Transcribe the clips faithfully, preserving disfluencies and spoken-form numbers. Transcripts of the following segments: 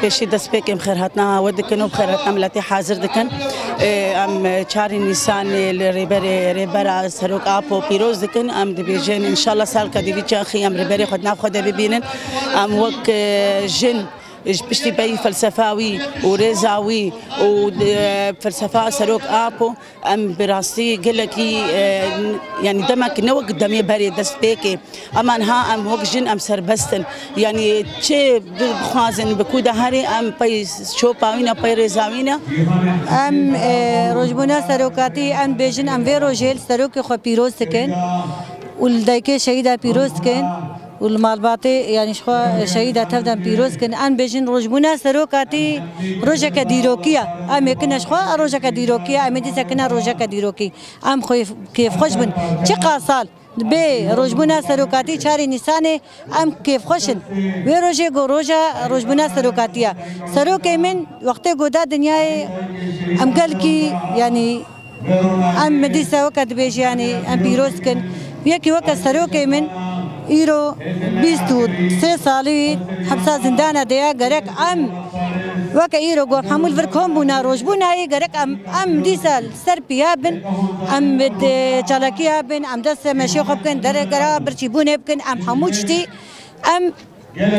Pêşî destpêkê em xêrhatina we dikin û xêrhatina miletê hazir dikin. Ê, em çarê Nîsanê li rêberê, rêbera Serok Apo pîroz dikin. Em dibêjin, înşallah salka dî vî çaxî em rêberê xwe di nav xwe de bibînin. Em wek, e, jin, ji piştî pey felsefa wî û rêza wî û, e, felsefa Serok Apo, em bi rastî gelekî, e, yanî demek ne wek demê berê destpêkê. Ema niha em wek jin em serbest in. Yanî çi bixwazin, bi ku de herê em pey çopa wî ne, pey rêza wî ne. Em, e, rojbûna serokatî em bêjin, em vê rojê li serokê xwe pîroz dikin û li dayikê şehîda pîroz dikin û li malbatê, yanî ji xwe şehîda tevdan pîroz dikin. Em bêjin rojbûna serokatî rojeke dîrokî ye. Em ê kine ji xwe rojeke dîrokî ye, em ê dîse kine rojeke dîrokî. Em xwe kêfxweş bin. Çiqas sal bê rojbûna serokatî çarê Nîsanê em kêfxweş in. Wê rojê ku roja rojbûna serokatî ye. Serokê min wextê ku da dinyayê em gelkî, yanî em dîsa weke dibêjî, yanî em pîroz dikin. Yekî weke serokê min îro bîst û sê salî hepsa zindana de ye. Gerek em weke îro ku em hemû li vir kom bûna, rojbûna yê gerek em, em dîsa ser piya bin, em di çalakiya bin, em dest meşê xwe bikin, derekera birçîbûnê bikin, em hemû tiştî em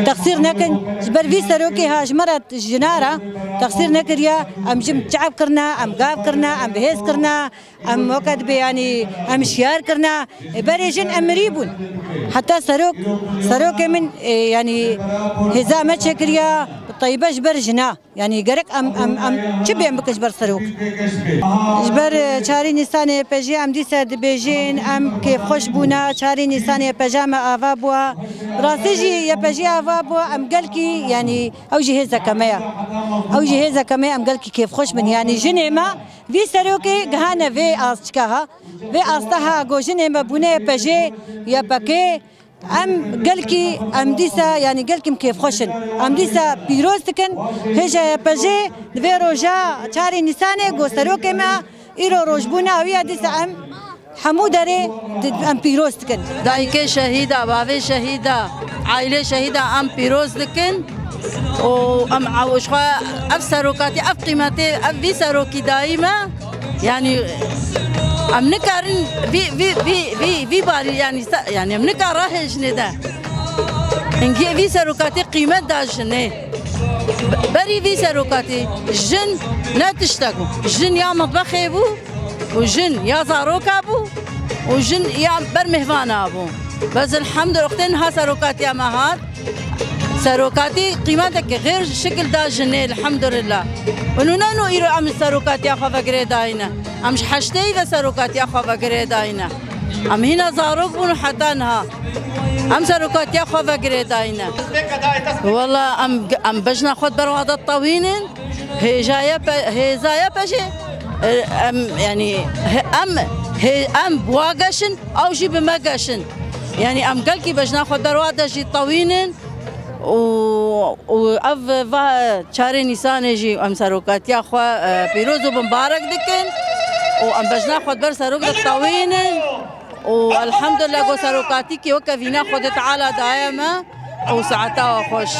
texsîr nekin. Ji ber vî serokê ha ji me re jina re texsîr nekiriya, em jin çav kirina, em gav kirina, em bi hêz kirina, em weke dibê, yanî em şiyar kirina. E, berê jin em mirî bûn. Heta serok, serokê min, e, yanî hêza me çêkiriya, bi teybe ji ber jina. Yanî gerek em, em, em çi bên bikin ji ber serok? Ji ber, e, çarê Nîsanê Y P J em dîsa dibêjin, em kêfxweş bûne, çarê Nîsanê Y P J me ava bûa. Rastî jî Y P J ava bûa, em gelkî, yanî ew jî hêzeke me ye. Ew jî hêzeke me ye, em gelkî kêfxweş bin. Yanî jinê me vî serokê gihane vê astçika ha. Vê asta ha ku jinê me bûne Y P J, Y P K, Em gelkî, em dîsa, yanî gelkî em kêfxweş in. Em dîsa pîroz dikin. Hêja Y P J di vê roja çarê Nîsanê ku serokê me îro rojbûna wî ye, dîsa em hemû derê di-, em pîroz dikin. Dayikê şehîda, bavê şehîda, aîlê şehîda em pîroz dikin. Û em ew ji xwe ev serokatî, ev qîmetê, ev vî serokî dayî me. Yanî em nikarin vî, vî, vî, vî, vî barî, yanî se-, yanî em nikar rahêjinê de. Hingê vî serokatî qîmet da jinê. Be-, berî vî serokatî jin ne tiştek bû. Jin ya mitbexê bû û jin ya zaroka bû û jin ya ber mêhvana bû. Bes elhamdülillah, wextê niha serokatiya me hat. Serokatî qîmeteke xêr şikil da jinê, elhamdülillah. Û nûne nû îro em ji serokatiya xwe ve girêdayî ne. Em ji heşteyî ve serokatiya xwe ve girêdayî ne. Em hîna zarok bûn û heta niha. Em serokatiya xwe ve girêdayî ne. Wela em, em bejna xwe di ber wa de tewînin. Hêjaya pe-, hêzaya pejê, e, em, yanî, he-, em, he-, em bi wa geşin, ew jî bi me geşin. Yanî em gelkî bejna xwe di ber wa de jî tewînin û, û ev va çarê Nîsanê jî em serokatiya xwe, e, pîroz û bimbarek dikin û em bejna xwe di ber serok de tewînin û elhamdulillah ku serokatîkê weke vîna Xwedê Teala daye me û saeta we xweş.